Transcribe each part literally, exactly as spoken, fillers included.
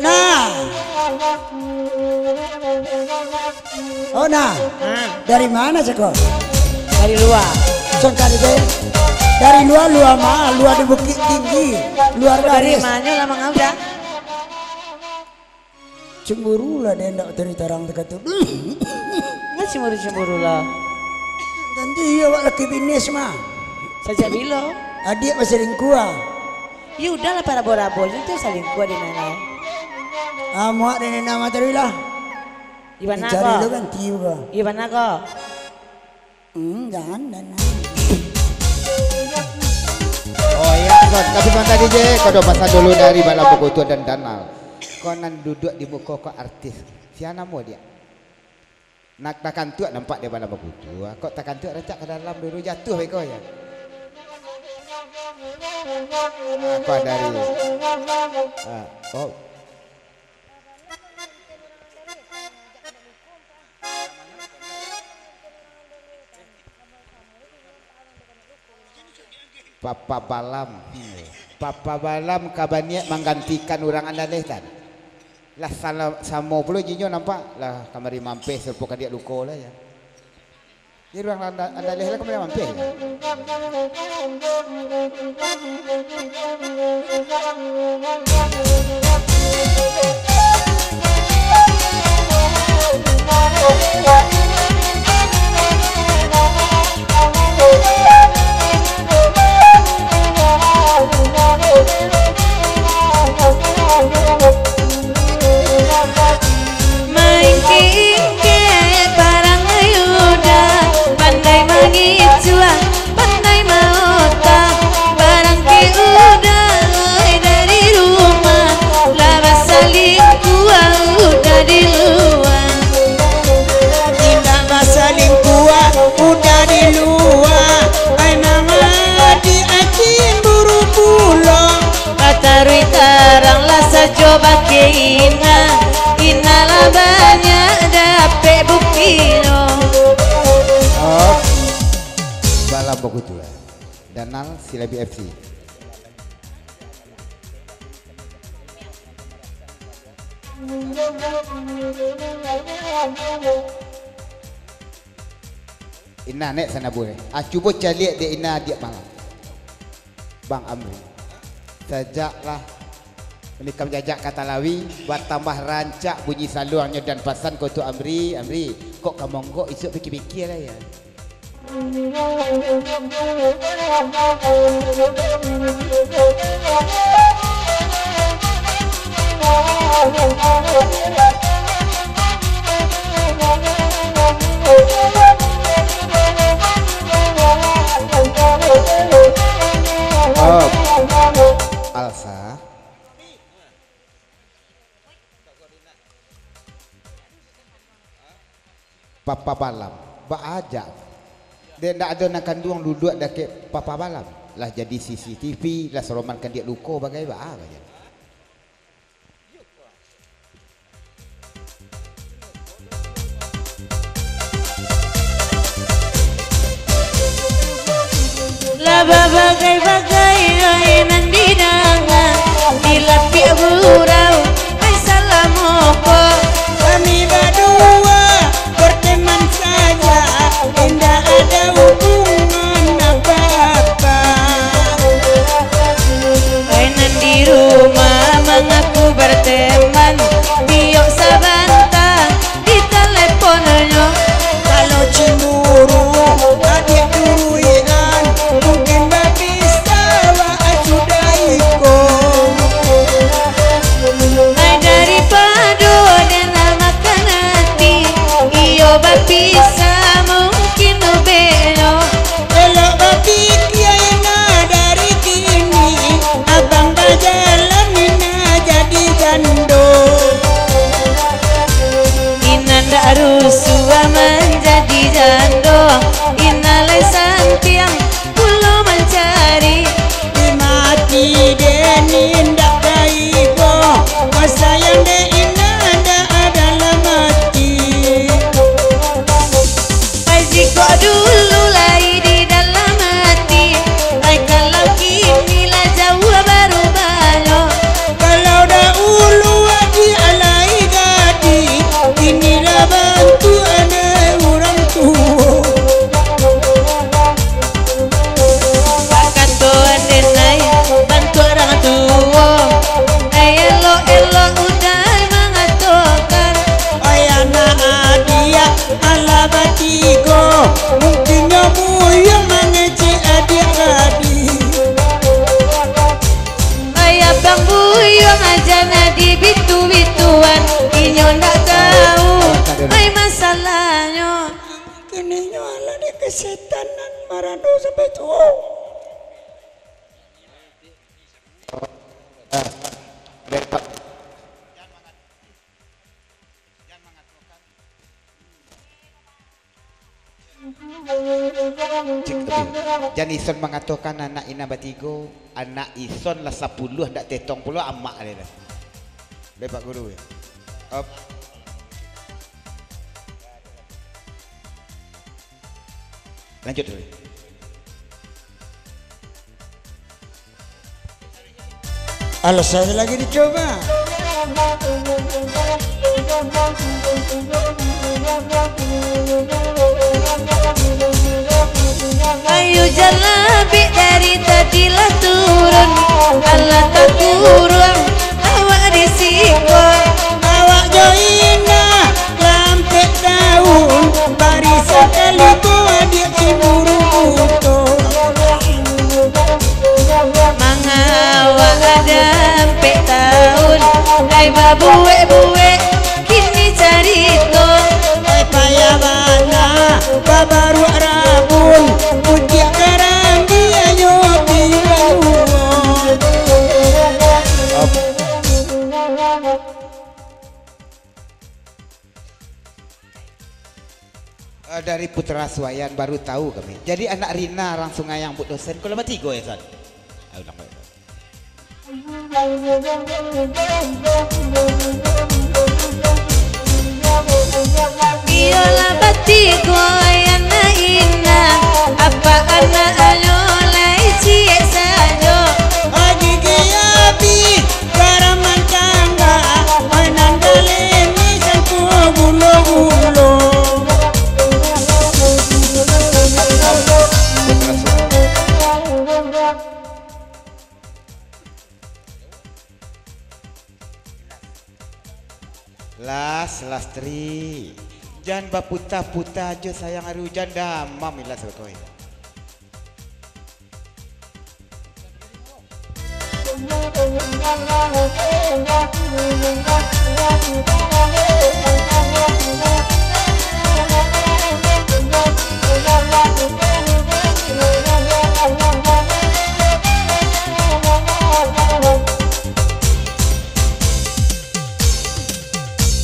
Nah. Oh, nah. Ah. Dari mana, ceko? Dari luar. Sangka deh. Dari luar, luar mah, luar di Bukittinggi. Luar dari garis. Mana lah, Mang Abda? Cemburu lah deh, ndak tadi tarang takatu. Ndak cemburu-cemburu lah. Tantu iyo, awak laki binis mah. Sajak bilo? Adiak masih lingkua. Ya udahlah, parabo-rabo tu salingkua di nan lai. Ah, muak di nan mah tadi lah. Di mana ko? Cari lo ganti ko. Di mana ko? Hmm, jangan, jangan. Oh iya, Son. Tapi Son tadi je, kau dah pasang dulu dari Balam Bakutua dan Danal. Kau nan duduk di muko kau artis. Sia namo dia? Nak takantuak nampak di Balam Bakutua. Kok takantuak rancak ka dalam dulu, jatuh beko ya. Apa dari? Ah, oh. Papa Balam. Papa Balam ka baniat manggantikan urang Andaleh tadi. Lah sala-, samo pulo jinyo nampak. Lah kamari mampeh sarupo kadiak luko lah ya. Jadi urang Anda-, Andaleh lah kamari mampeh. Maingkek-ingkek barang Yuda, pandai mangicuah, pandai maota, barang kek Uda, dari rumah, lah basalingkuah Uda di lua. Indak basalingkuah Uda di lua, ai mama di acin buru pulo. Bataruih tarang lah sajo bakeh Ina, Ina lah banyak dapek buktinyo. Oh, Balam Bakutua. Danal Silabi F C. Ina nek sana buliah. Ah, cubo caliak dek Ina adiak malam. Bang Amri. Sajaklah menikam jajak kata lawi, batambah rancak bunyi saluangnyo dan pasan ko tu Amri, Amri, kok ka monggok isuak pikir-pikir lah ya. Oh. Alsa. Papa Balam, baa jak. Dek ndak ado nan kanduang duduak dakek Papa Balam. Lah jadi C C T V, lah saroman kandiak luko bagai baa bagai. Lah babagai-bagai ai nan didanga, di lapiak gurau ai salamo ko. Kami badua berteman saja, indak ada hubungan apa-apa. Ai nan di rumah mangaku berteman, biok sabanta di taleponnyo. Kalau cemburu, adiak duruian, mungkin babisa waak sudah iko. Jan ison mangatokan anak Ina batigo, anak ison lah sapuluah, ndak tetong pulo amak lai lah. Lai Pak Guru, yo. Op. Lanjut dulu. Alah, saya lagi dicoba. Ayu jalabik dari tadi lah turun, alah takuruang awak di siko. Awak jo indak lampek daun, bari sakali ko adiak cemburu buto. Mangawak dampek daun, ai babuek-buek kini carito. Ai payah bana babaruak rabun, puciak karambianyo piluan. Eh, dari Putra Suayan baru tahu kami. Jadi anak Rina urang Sungai Ambuk dosen, kalau batigo ya, San? Ah, ulang balik. Iyolah batigo, anak Ina, apak anaknyo lai ciek sajo. Haji Kiabi, Karaman Tangga, Mainan Galemi, Sangko Gulo-gulo. Las, Lastri. Jan baputa-puta jo sayang, ari ujan damam ilas bakoi.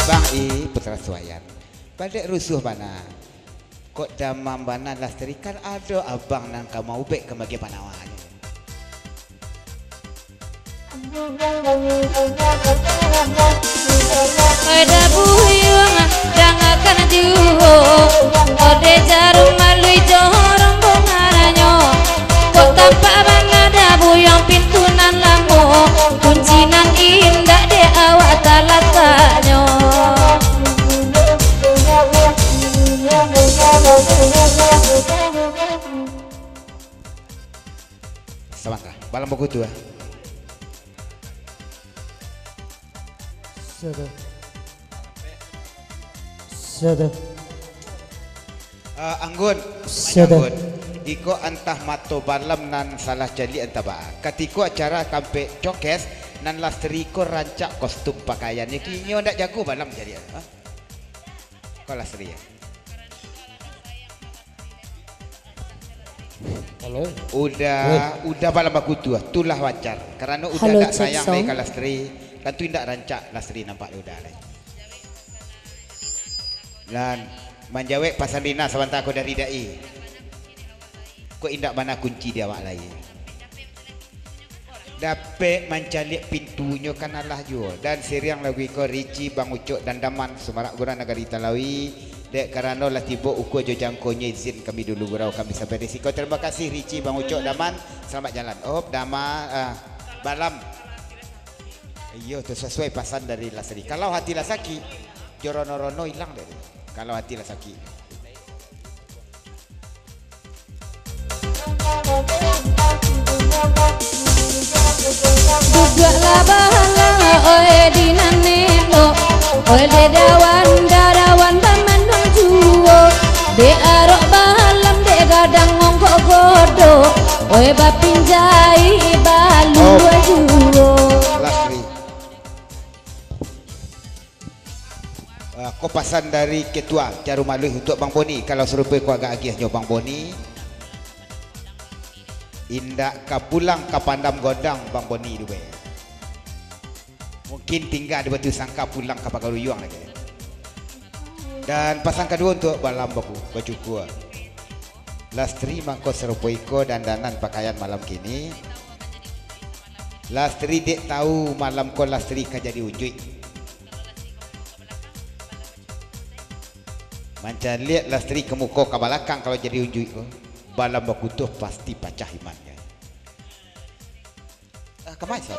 Bang I, Putra Suayan. Padek rusuah bana. Kok damam bana Lastri, kan ado abang nan ka maubek ka bagian panawanyo. Oi dabuyuang, dangakan juo, ode jarum maluik jo rombongananyo. Kok tampak bana dabuyuang pintu nan lamo, kunci nan indak dek awak talataknyo. Sabanta, balam bakutu, ah. Sudah. Sudah. Ah, Anggun, Sudah. Anggun. Iko antah mato balam nan salah caliak antah baa. Katiko acara tampek cokes, nan Lastri ko rancak kostum pakaiannyo, kini ndak jago balam caliak, ah. Ko Lastri, ah. Halo. Uda, Woi. Uda balam bakutu, ah. Tu lah wajar. Karano Uda Halo, ndak cek sayang lai sound. Ka Lastri, tantu indak rancak Lastri nampak dek Uda lai. Nan manjawek pasan Rina sabanta ko dari Dai. Kok indak bana kunci di awak lai. Dapek mancaliak pintunyo kan alah juo. Dan siriang lagu iko Rici, Bang Ucok, dan Daman, Sumarak Gurau Nagari Talawi. Dek karano lah tibo ukua jo jangkonyo, izin kami dulu gurau kami sampai di siko. Tarimo kasih Rici, Bang Ucok, Daman. Salamaik jalan. Oh, Daman, ah, Balam. Iyo, tu sasuai pasan dari Lastri. Kalau hati lah sakik, jo rono-rono ilang dek tu. Kalau hati lah sakik. Duduaklah bahalah, oe di nan elok, oe dek dawan, dadawan bamanduang juo, dek arok bahalam, dek gadang onggok godok, oe bapinjai balua juo. Lastri. Ah, ko pasan dari Ketua Jarum Aluih untuak Bang Boni. Kalau sarupo ko agak agiahnyo Bang Boni. Indak ka pulang ka Pandam Godang Bang Boni tu be. Mungkin tingga di Batu Sangka, pulang ka Pagaruyuang lagi. Dan pasan kaduo untuak Balam Baku, Bacukua. Lastri mangko sarupo iko dandanan pakaian malam kini. Lastri dek tahu malam ko Lastri ka jadi unjuik. Mancaliak Lastri ka muko ka balakang kalau jadi unjuik ko. Balam bakutuah pasti pacah imannyo. Ah, kamai, San?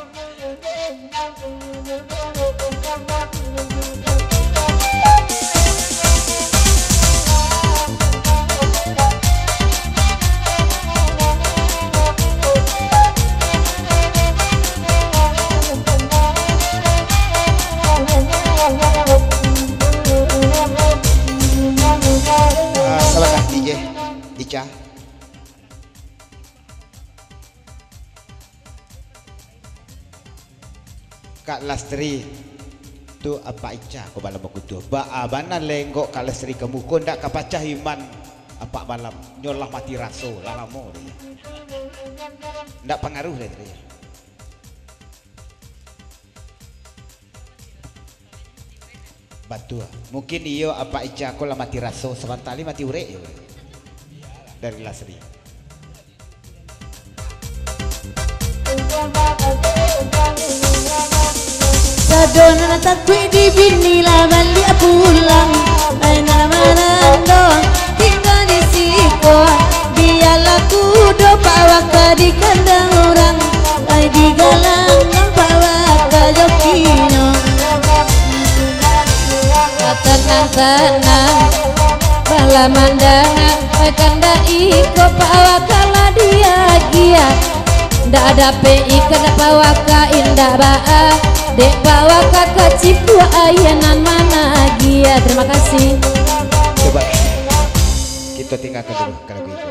Ah, salah ganti je. Ica. Kak Lastri, tu Apak Ica ko balam bakutuah. Baa bana lenggok Kak Lastri ka muko, ndak ka pacah iman Apak balam. Nyo lah mati raso, lah lamo deh. Ndak pangaruh deh, deh. Batua. Mungkin iyo Apak Ica ko lah mati raso, sabanta lai mati urek yo. Dari Lastri. Sado nan takuik di bini lah baliak pulang. Ai nan marando tingga di siko. Bialah kudo Pak Waka di kandang urang. Ai di galang nan Pak Waka jokinyo. Tanang-tanang, balah mandanga, kandak iko Pak Waka lah diagiah. Ndak dapek ikan Pak Waka indak baa, dek Pak Waka kacipuak aia nan managiah. Terima kasih. Coba kita tinggalkan dulu kalau begitu.